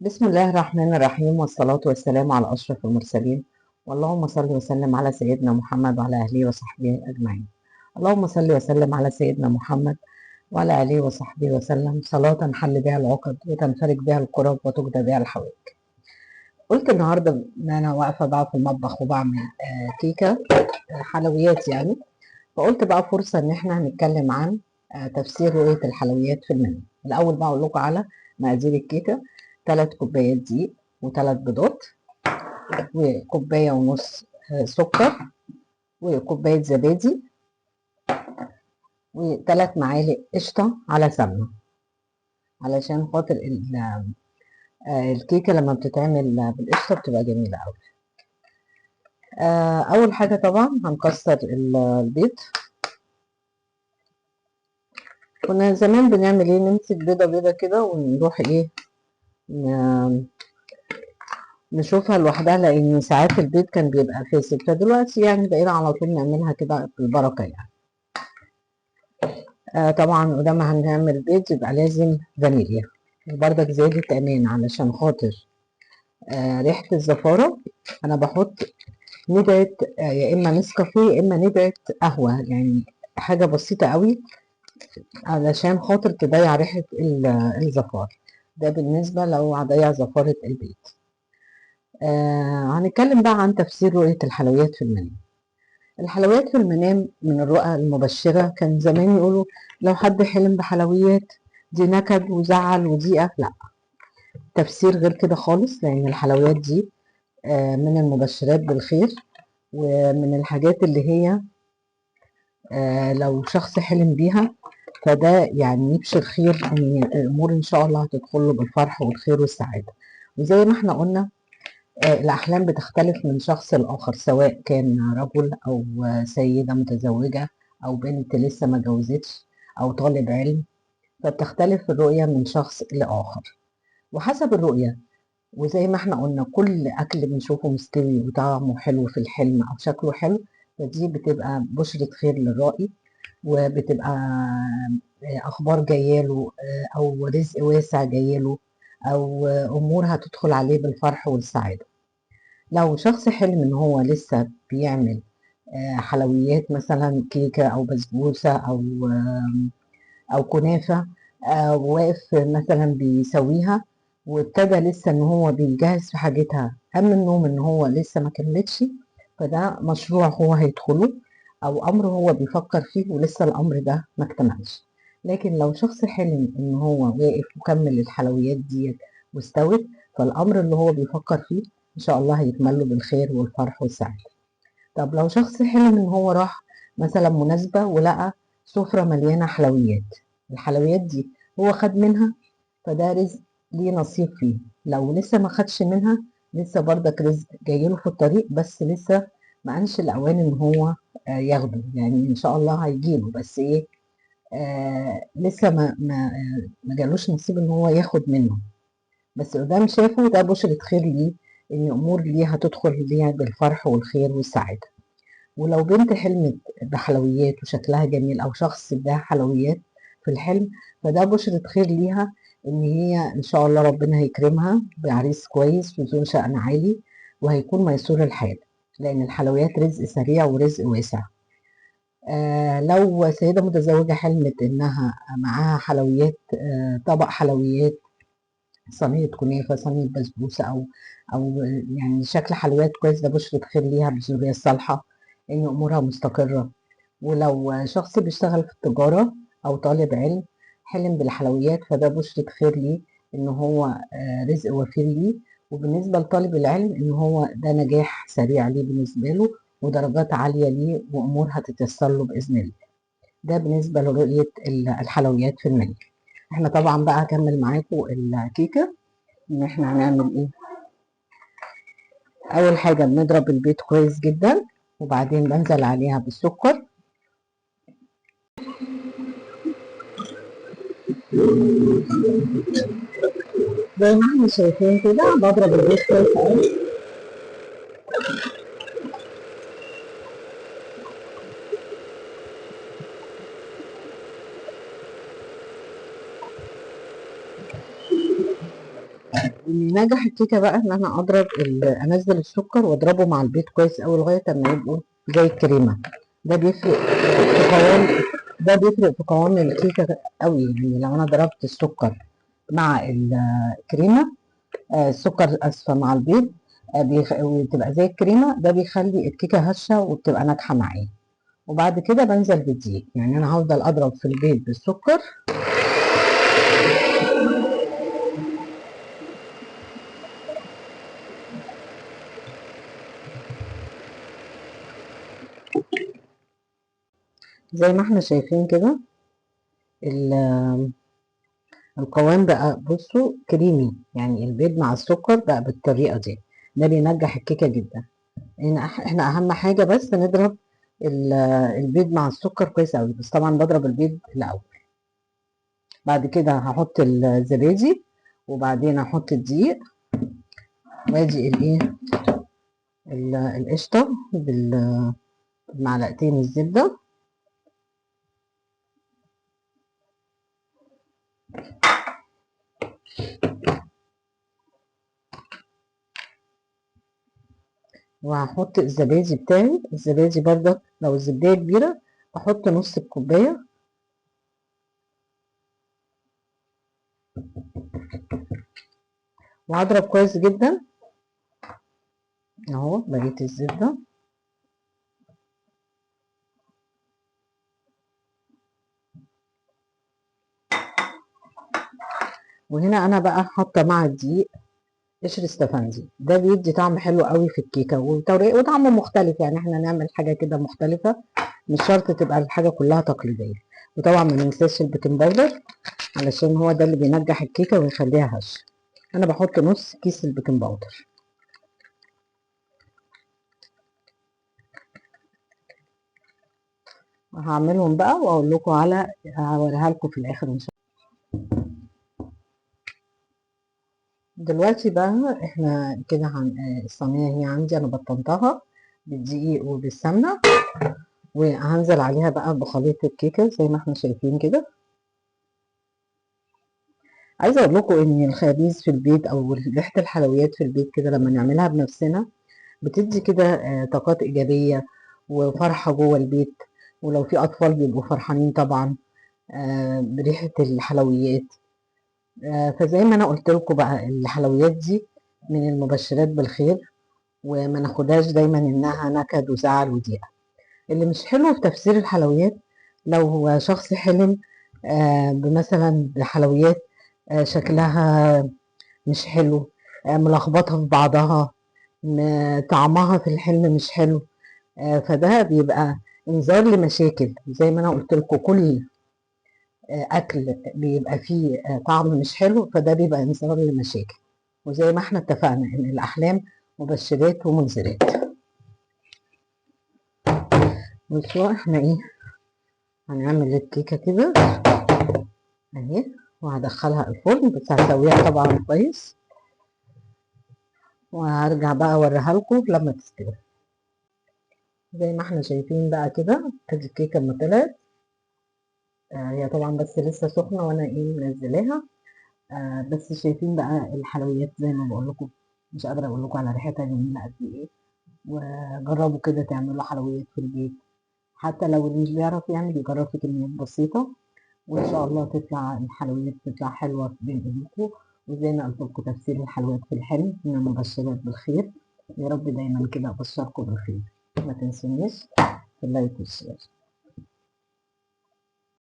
بسم الله الرحمن الرحيم، والصلاة والسلام على أشرف المرسلين، واللهم صل وسلم على سيدنا محمد وعلى أهله وصحبه أجمعين. اللهم صل وسلم على سيدنا محمد وعلى آله وصحبه وسلم، صلاة تنحل بها العقد وتنفرج بها الكرب وتقضى بها الحوائج. قلت النهارده ان انا واقفة بقى في المطبخ وبعمل كيكة حلويات يعني، فقلت بقى فرصة ان احنا هنتكلم عن تفسير رؤية الحلويات في المنام. الاول بقى اقول لكم على مقادير الكيكه: 3 كوبايات دقيق، و3 بيضات، وكوبايه ونص سكر، وكوبايه زبادي، و3 معالق قشطه على سمنه، علشان خاطر الكيكه لما بتتعمل بالقشطه بتبقى جميلة قوي. اول حاجة طبعا هنكسر البيض. كنا زمان بنعمل ايه؟ نمسك بيضة بيضة كده ونروح ايه نشوفها لوحدها، لان ساعات البيض كان بيبقى فاسد، فدلوقتي يعني بقينا على طول نعملها كده بالبركة يعني. طبعا قدام هنعمل بيض يبقى لازم فانيليا، وبرضك زيادة امان علشان خاطر ريحة الزفارة. انا بحط ندعة، يا اما نسكافيه يا اما ندعة قهوة، يعني حاجة بسيطة قوي علشان خاطر تضيع ريحة الزفارة. ده بالنسبة لو هضيع زفارة البيض. هنتكلم بقى عن تفسير رؤية الحلويات في المنام. الحلويات في المنام من الرؤى المبشرة. كان زمان يقولوا لو حد حلم بحلويات دي نكد وزعل وضيقة، لا، تفسير غير كده خالص، لأن الحلويات دي من المبشرات بالخير، ومن الحاجات اللي هي لو شخص حلم بيها فده يعني يبشر خير، ان الامور ان شاء الله هتدخله بالفرح والخير والسعادة. وزي ما احنا قلنا الاحلام بتختلف من شخص لاخر، سواء كان رجل او سيده متزوجة او بنت لسه ما اتجوزتش او طالب علم، فبتختلف الرؤية من شخص لاخر وحسب الرؤية. وزي ما احنا قلنا كل اكل بنشوفه مستوي وطعمه حلو في الحلم او شكله حلو، فدي بتبقى بشرة خير للرائي، وبتبقى اخبار جاياله او رزق واسع جايله او امور هتدخل عليه بالفرح والسعادة. لو شخص حلم ان هو لسه بيعمل حلويات مثلا كيكة او بسبوسه او كنافه، وواقف مثلا بيسويها وابتدى لسه ان هو بيجهز في حاجتها، قام من النوم ان هو لسه ما كملتش، فده مشروع هو هيدخله او امر هو بيفكر فيه ولسه الامر ده ما اكتملش. لكن لو شخص حلم ان هو واقف وكمل الحلويات ديت واستوت، فالامر اللي هو بيفكر فيه ان شاء الله هيكمله بالخير والفرح والسعادة. طب لو شخص حلم ان هو راح مثلا مناسبة ولقى سفره مليانة حلويات، الحلويات دي هو خد منها، فده رزق ليه نصيب فيه. لو لسه ما خدش منها لسه برضك رزق جايله في الطريق، بس لسه ما انش الاوان ان هو ياخده، يعني ان شاء الله هيجيله، بس ايه لسه ما جالوش نصيب ان هو ياخد منه، بس قدام شافه ده بشرة خير ليه، ان امور ليه هتدخل ليها بالفرح والخير والسعادة. ولو بنت حلمت بحلويات وشكلها جميل او شخص ده حلويات في الحلم، فده بشرة خير ليها ان هي ان شاء الله ربنا هيكرمها بعريس كويس وذو شأن عالي وهيكون ميسور الحال، لان الحلويات رزق سريع ورزق واسع. لو سيدة متزوجة حلمت انها معاها حلويات، طبق حلويات، صينية كنافة، صينية بسبوسة، او يعني شكل حلويات كويس، ده بشرة خير ليها بالذرية الصالحة، ان امورها مستقرة. ولو شخص بيشتغل في التجارة او طالب علم حلم بالحلويات، فده بشرة خير ليه ان هو رزق وفير ليه. وبالنسبة لطالب العلم ان هو ده نجاح سريع ليه بالنسبة له، ودرجات عالية ليه، وامور هتتيسر له بإذن الله. ده بالنسبة لرؤية الحلويات في المنيو. احنا طبعا بقى هكمل معاكم الكيكة ان احنا هنعمل ايه. اول حاجة بنضرب البيض كويس جدا، وبعدين بنزل عليها بالسكر. زي ما احنا شايفين كده بضرب البيض كويس قوي. اللي نجح الكيكه بقى ان انا اضرب انزل السكر واضربه مع البيض كويس قوي لغاية اما يبقوا زي الكريمة. ده بيفرق في قوام، ده بيفرق في قوام الكيكه قوي. يعني لو انا ضربت السكر مع الكريمة، السكر اسفه مع البيض، وتبقى زي الكريمة، ده بيخلي الكيكه هشه وبتبقى ناجحة معايا. وبعد كده بنزل بالدقيق، يعني انا هفضل اضرب في البيض بالسكر. زي ما احنا شايفين كده القوام بقى، بصوا كريمي، يعني البيض مع السكر بقى بالطريقة دي، ده بينجح الكيكه جدا. احنا اهم حاجة بس نضرب البيض مع السكر كويس قوي، بس طبعا بضرب البيض الاول. بعد كده هحط الزبادي، وبعدين هحط الدقيق، وادي القشطه بالمعلقتين الزبدة. وهحط الزبادي بتاعي، الزبادي برضك لو الزبدية كبيرة بحط نص الكوباية. وهضرب كويس جدا اهو بقية الزبدة. وهنا انا بقى حاطة مع الدقيق قشر استفندي، ده بيدي طعم حلو قوي في الكيكه وطعمه مختلف، يعني احنا نعمل حاجة كده مختلفة، مش شرط تبقى الحاجة كلها تقليدية. وطبعا ما ننساش ال baking powder علشان هو ده اللي بينجح الكيكه ويخليها هشه. انا بحط نص كيس ال baking powder. هعملهم بقى واقول لكم على، هوريها لكم في الاخر ان شاء الله. دلوقتي بقى احنا كده الصينية هي عندي انا بطنتها بالدقيق وبالسمنه، وهنزل عليها بقى بخليط الكيكه زي ما احنا شايفين كده. عايزه اقول لكم ان الخبيز في البيت او ريحه الحلويات في البيت كده لما نعملها بنفسنا بتدي كده طاقات ايجابية وفرحه جوه البيت، ولو في اطفال بيبقوا فرحانين طبعا بريحه الحلويات. فزي ما انا قلت لكم بقى الحلويات دي من المبشرات بالخير، وما ناخدهاش دايما انها نكد وزعل وضيقه. اللي مش حلو في تفسير الحلويات لو هو شخص حلم بمثلا بحلويات شكلها مش حلو، ملخبطة في بعضها، طعمها في الحلم مش حلو، فده بيبقى انذار لمشاكل. زي ما انا قلت لكم كل اكل بيبقى فيه طعم مش حلو فده بيبقى انذار لمشاكل. وزي ما احنا اتفقنا ان الاحلام مبشرات ومنذرات. بصوا احنا ايه هنعمل الكيكه كده اهي، وهدخلها الفرن، بس هسويها طبعا كويس، وهرجع بقى اوريها لكم لما تستوي. زي ما احنا شايفين بقى كده ادي الكيكه اما طلعت، هي طبعا بس لسه سخنة وانا ايه منزلاها، بس شايفين بقى الحلويات زي ما بقول لكم، مش قادرة اقول لكم على ريحتها جميلة قد ايه. وجربوا كده تعملوا حلويات في البيت، حتى لو اللي مش بيعرف يعمل يجرب في كميات بسيطة، وان شاء الله تطلع الحلويات تطلع حلوة بين ايديكم. وزي ما قلت لكم تفسير الحلويات في الحلم من المبشرات بالخير. يا رب دايما كده ابشركم بالخير. ما تنسونيش في ال like وال share.